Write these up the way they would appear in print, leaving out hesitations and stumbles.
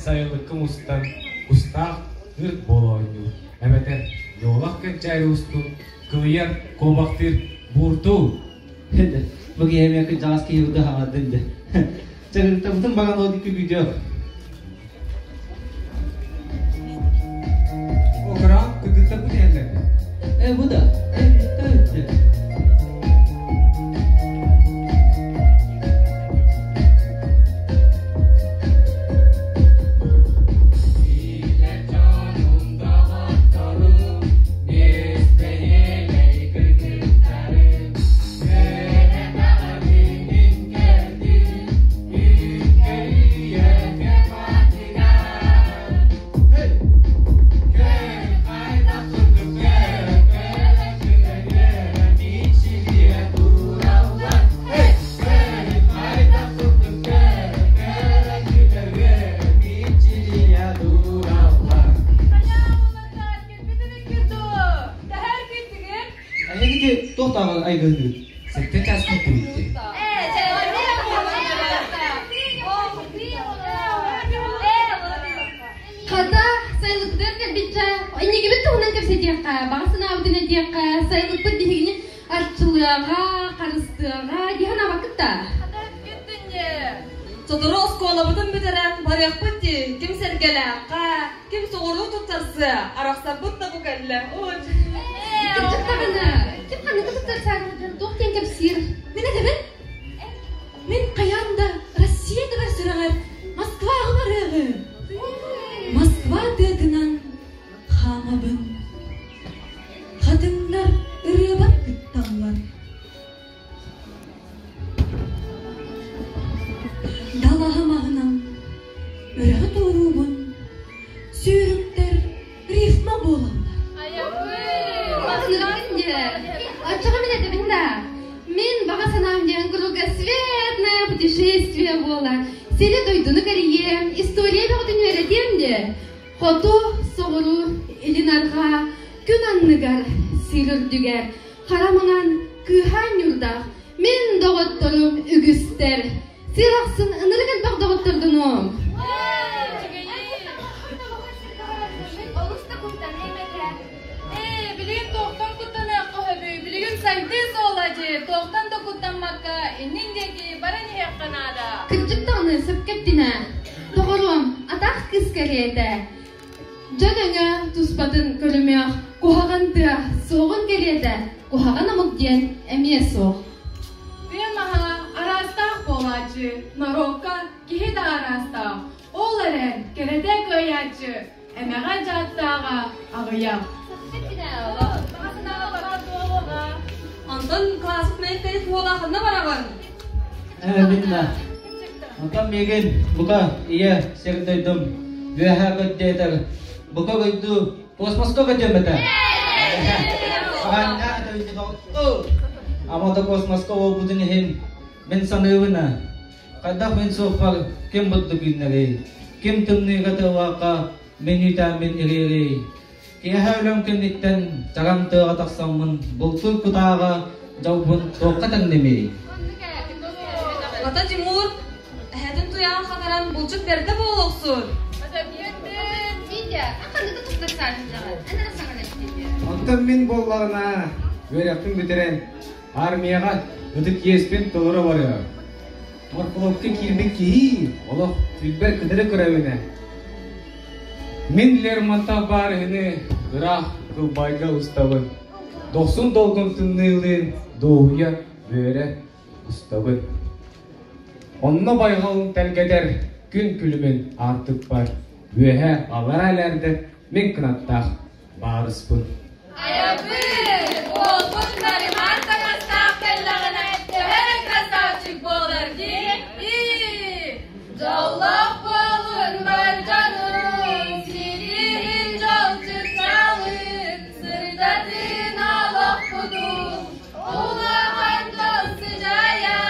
сайылыкка мустан кустаах ырт буола оонньуур, эбэтэр ньуолах кэнчээри устун кылыйар, куобахтыыр буурдуу. Бу киһи эмиэ кырдьаҕас киһи быдаһаҕардын дэ. Чарыктабытын баран ол күгүдүөх. Окураан кыргыттар бу диһэллэр. Э бу да. Э бүттэ. Эһигити туох даҕаны айгыһыгыт? Сэттэ чаас күүттүбүт Хата, сайылыкпытыгар кэлбиччэ, инникибит туһунан кэпсэтиэххэ, баҕа санаабытын этиэххэ, сайылыкпыт биһигини арчылыаҕа, харыстыаҕа дии санаабаккыт да? Сотору оскуолабытын бүтэрэн барыахпыт дии, ким сэргэлээххэ, ким соҕуруу туттарсыа, арахсарбыт да бу кэллэ. Кырдьык даҕаны, ким ханныгы туттарсаары туох диэн кэпсиир? Мин этэбин, мин хайаан да Россия тэбэр сүрэҕэр Москваҕа барыаҕым. Москва тыатынан хаамабын. Хатыҥнар ырыабар кытталлар. Далаһа маһынан үрэҕи туоруубун, сүүрүктэр рифма буолаллар. Оччоҕо мин этэбин да, мин баҕа санаам диэн кругосветное путешествие буолар. Сири-дойдуну кэрийиэм, история бөҕөтүн үөрэтиэм диэ. Хоту, соҕуруу, илин арҕаа, күн анныгар, сир үрдүгэр, хара маҥан, кыыһаан ньурдаах, мин доҕотторум үгүстэр. Сир ахсын ынырык элбэх доҕоттордонуом. Олус да куттаныам этэ. Ээ, билигин туохтан куттаныахха сөбүй? Билигин сайдыы суола дии. Туохтан да куттаммакка, иннин диэки баран иһиэххэ наада. Кырдьык даҕаны сөпкө эттин ээ. Доҕоруом, атаах кыыс кэриэтэ. Дьон өҥө туспатын көрүмүөх, куһаҕан тыа суоҕун кэриэтэ, куһаҕан омук диэн эмиэ суох. Тыа маһа араастаах буолааччы, норуокка киһи да араастаах. Ол эрэн, кэрэтэ кыайааччы, эмэҕэ дьааттааҕа аҕыйах. Онтон классик мэйтэри туола ханна бараҕын? Ээ, мин да. Онтон миигин бука ийэ сир дойдум үөһээ көрдүөтэр бука дойду космоска көтүөм этэ. Аҕанньаа Амата космоска буолбутун иһин мин саныыбын хайдах мин суохпар ким бурдук үүннэрий, ким тымныыга тыалаахха мин үүтээммин ириэрий. Киэһэ өлөм кэнниттэн чараҥ тыаҕа тахсаммын бултуур кутааҕа дьолбун туохха тэҥнэмий? Ата Тимур, эһэтин туйаҕын хатаран булчут бэрдэ буолуохсун. Онтон мин буоллаҕына үөрэхпин бүтэрэн армияҕа ытык иэспин толоро барыам. Морфологка киирбит киһи олох түүлбэр кытары көрөбүнэ. Мин Лермонтов баарыһыны ыраах кылбайга устабын. Дохсун долгун тымныылыын дуоһуйа үөрэ устабын. Онно байҕалын тэлгэтэр күн күлүмүн аартыкпар үөһэ аллара элээрдэр мин кынаттаах баарыспын. Айабыт! Уолбут Нариман таҥастаах кэллэҕинэ төһө эрэ красавчик буолар дии? Ии! Дьоллоох буолун бар дьонум, сириһин дьол чыпчаалын, сырдатын олохпутун, улахан дьол сыдьаайа,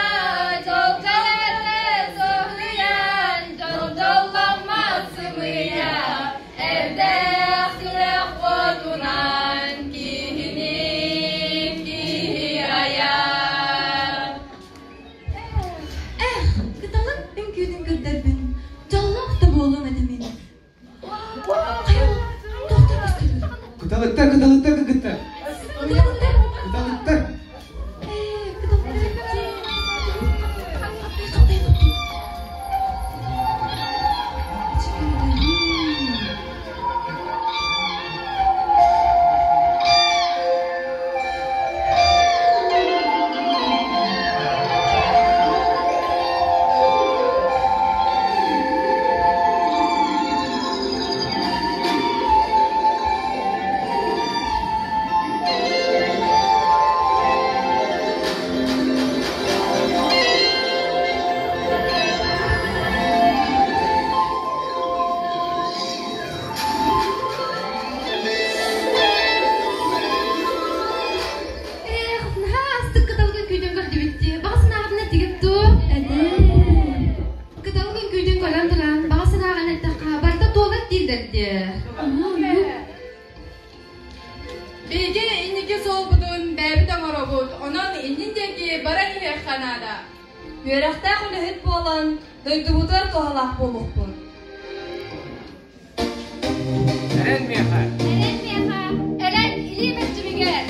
дьол кэлэрэ соһуйан, дьол дьолломмот сымыйа, Эрдээх сүрэх уотунан киһини киһийэ. этэ мин. Хайа тоқтор көстөрү. Кыталыктар, кыталыктар кытта. Кыталыктар. Кыталыктар. Ээ, кыталыктар. Хаптай хаптай. Эх, наһаа астык кыталгын күүтэн көрдүбүт дии. Баҕа санааҕытын этигит дуу? Кыталгын күүтэн көрөн туран, баҕа санааҕын эттэххэ, барыта туолар дииллэр дии. Биһиги инники суолбутун бэйэбит оҥоробут, онон иннин диэки баран иһиэххэ наада. Үөрэхтээх үлэһит буолан, дойдубутугар туһалаах буолуохпут. Эрэн миэхэ. Эрэн миэхэ, эрэн илии бэрчимигэр.